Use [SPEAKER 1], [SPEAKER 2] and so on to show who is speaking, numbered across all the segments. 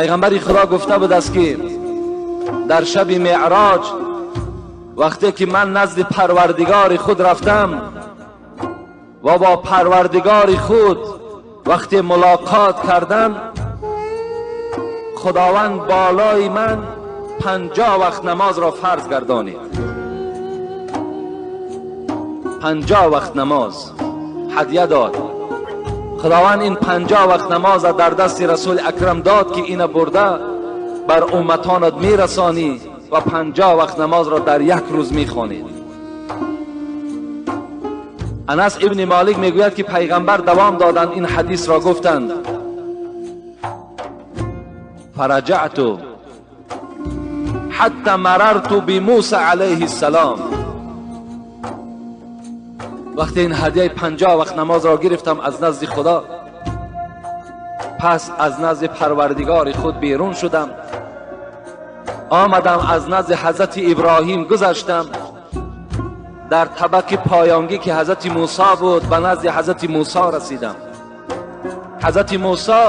[SPEAKER 1] پیغمبر خدا گفته بود است که در شب معراج وقتی که من نزد پروردگار خود رفتم و با پروردگار خود وقتی ملاقات کردم، خداوند بالای من 50 وقت نماز را فرض گردانید. 50 وقت نماز هدیه داد. خداوند این 50 وقت نماز را در دست رسول اکرم داد که اینو برده بر امتانت میرسانی و 50 وقت نماز را در یک روز میخوانید. انس ابن مالک میگوید که پیغمبر دوام دادند این حدیث را گفتند: فرجعت حتی مررت بموسی علیه السلام. وقتی این هدیه 50 وقت نماز را گرفتم از نزد خدا، پس از نزد پروردگار خود بیرون شدم، آمدم از نزد حضرت ابراهیم گذشتم، در طبق پایانگی که حضرت موسی بود به نزد حضرت موسی رسیدم. حضرت موسی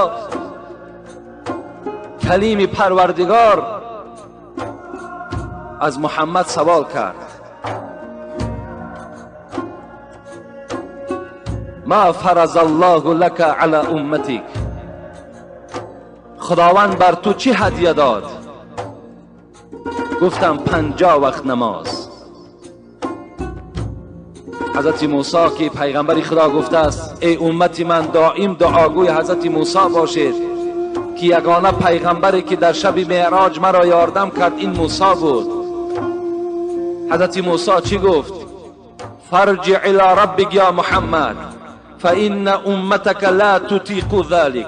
[SPEAKER 1] کلیم پروردگار از محمد سوال کرد: ما فرض الله لك على امتك، خداوند بر تو چی هدیه داد؟ گفتم 50 وقت نماز. حضرت موسی که پیغمبر خدا گفته است ای امت من دائم دعاگوی حضرت موسی باشید که یگانه پیغمبری که در شب معراج مرا یاردم کرد این موسی بود. حضرت موسی چی گفت؟ فرجع الى ربک یا محمد فإن امتك لا تطیق ذلك.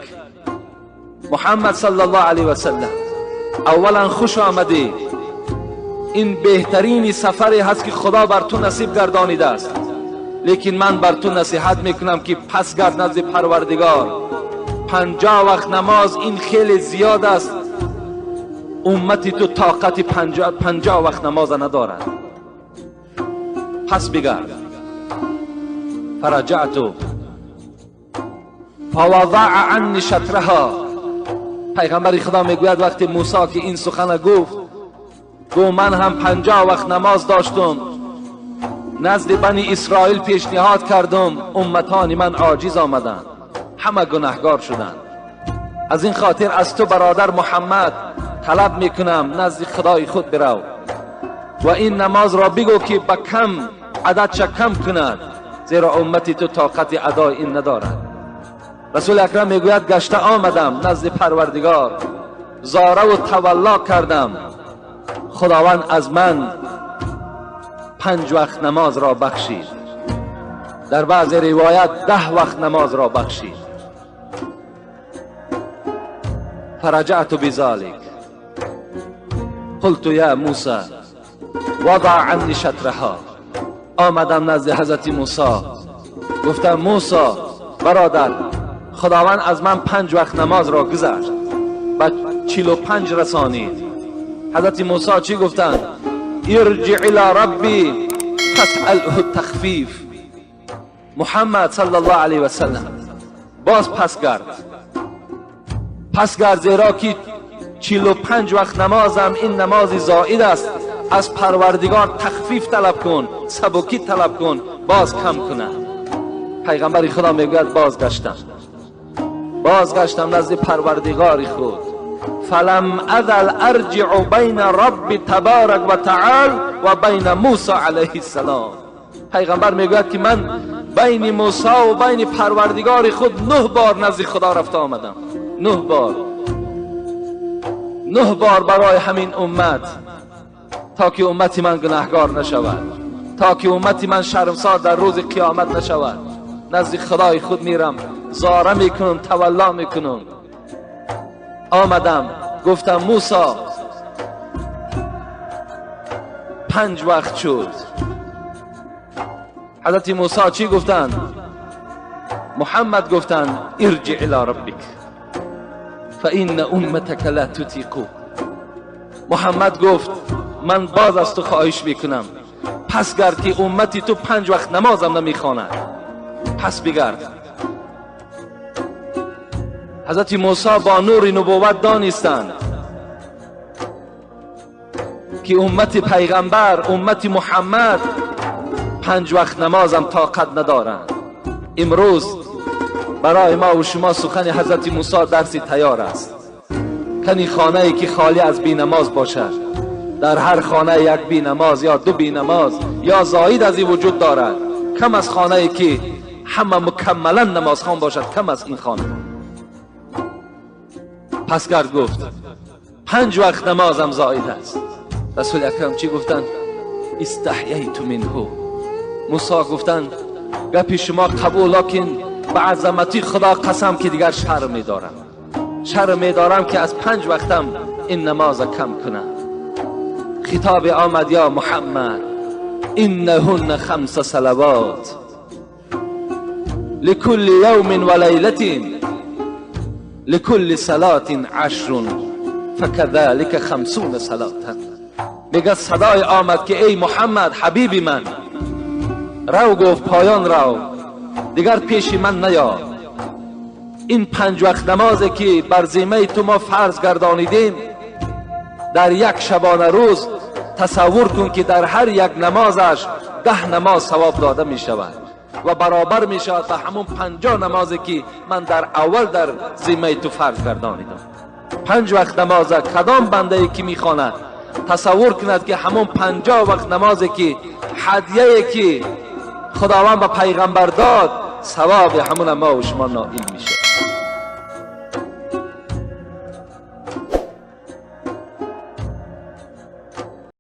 [SPEAKER 1] محمد صلی الله علیه و سلم، اولا خوش آمدی، این بهترین سفری هست که خدا بر تو نصیب گردانیده است، لیکن من بر تو نصیحت میکنم که پس گرد نزد پروردگار. 50 وقت نماز این خیلی زیاد است، امتی تو طاقت 50 وقت نماز ندارد، پس بگرد. فرجعت فوضع عنی شطرها. پیغمبر خدا میگوید وقتی موسی که این سخن گفت، گو من هم 50 وقت نماز داشتم، نزد بنی اسرائیل پیشنهاد کردم، امتان من عاجز آمدند، همه گناهگار شدند. از این خاطر از تو برادر محمد طلب میکنم نزد خدای خود برو و این نماز را بگو که به کم عددش کم کند، زیرا امتی تو طاقت ادای این ندارد. رسول اکرم میگوید گشته آمدم نزد پروردگار، زاره و تولا کردم، خداوند از من 5 وقت نماز را بخشید. در بعض روایت 10 وقت نماز را بخشید. فرجعت بذلك قلت یا موسی وضع عنی شطرها. آمدم نزد حضرت موسی، گفتم موسی برادر، خداوند از من 5 وقت نماز را گذشت و 45 رسانید. حضرت موسی چی گفتند؟ ارجع الى ربی فاسأله التخفیف. محمد صلی الله علیه و سلم باز پس گرد، پس گرد، زیرا که 45 وقت نمازم این نماز زائد است، از پروردگار تخفیف طلب کن، سبکی طلب کن، باز کم کنه. پیغمبر خدا میگوید بازگشتم، بازگشتم نزد پروردگار خود. فلم ازل ارجع بین رب تبارک و تعال و بین موسی علیه السلام. پیغمبر میگوید که من بین موسی و بین پروردگار خود 9 بار نزد خدا رفته آمدم، 9 بار، 9 بار برای همین امت، تا که امت من گناهگار نشود، تا که امت من شرمسار در روز قیامت نشود. نزد خدای خود میرم، زاره میکنم، تولا میکنم. آمدم گفتم موسی 5 وقت شد. حضرت موسی چی گفتند؟ محمد گفتند ارجع الى ربک فإن امتک لا تطیق. محمد گفت من باز از تو خواهش میکنم، پس گرد که امتی تو 5 وقت نمازم نمیخواند، پس بگرد. حضرت موسی با نور نبوت دانستند که امت پیغمبر، امت محمد 5 وقت نمازم طاقت ندارند. امروز برای ما و شما سخن حضرت موسی درسی تیار است. کنی خانه ای که خالی از بی نماز باشد، در هر خانه یک بی نماز یا 2 بی نماز یا زاید از این وجود دارد. کم از خانه ای که همه مکملا نمازخوان باشد، کم از این خانه. پس گرد گفت 5 وقت نمازم زاید است. رسول اکرم چی گفتند؟ استحییت منه. موسی گفتند گپی شما قبول، لکن به عظمتی خدا قسم که دیگر شرم می‌دارم، شرم می‌دارم که از 5 وقتم این نماز کم کنم. خطاب آمد یا محمد انهن 5 صلوات لكل يوم وليلة لكل صلاة 10 فكذلك 50 صلاة. میگه صدای آمد که ای محمد حبیبی من، رو گفت پایان رو، دیگر پیش من نیا. این 5 وقت نمازی که بر ذمه تو ما فرض گردانیدیم، در یک شبانه روز تصور کن که در هر یک نمازش 10 نماز ثواب داده می شود و برابر می شود به همون 50 نمازی که من در اول در ذمه تو فرض گردانیدم. 5 وقت نماز کدام بنده ای که می خواند تصور کند که همون 50 وقت نمازی که هدیه که خداوند به پیغمبر داد، ثواب همون ما و شما نائل میشه.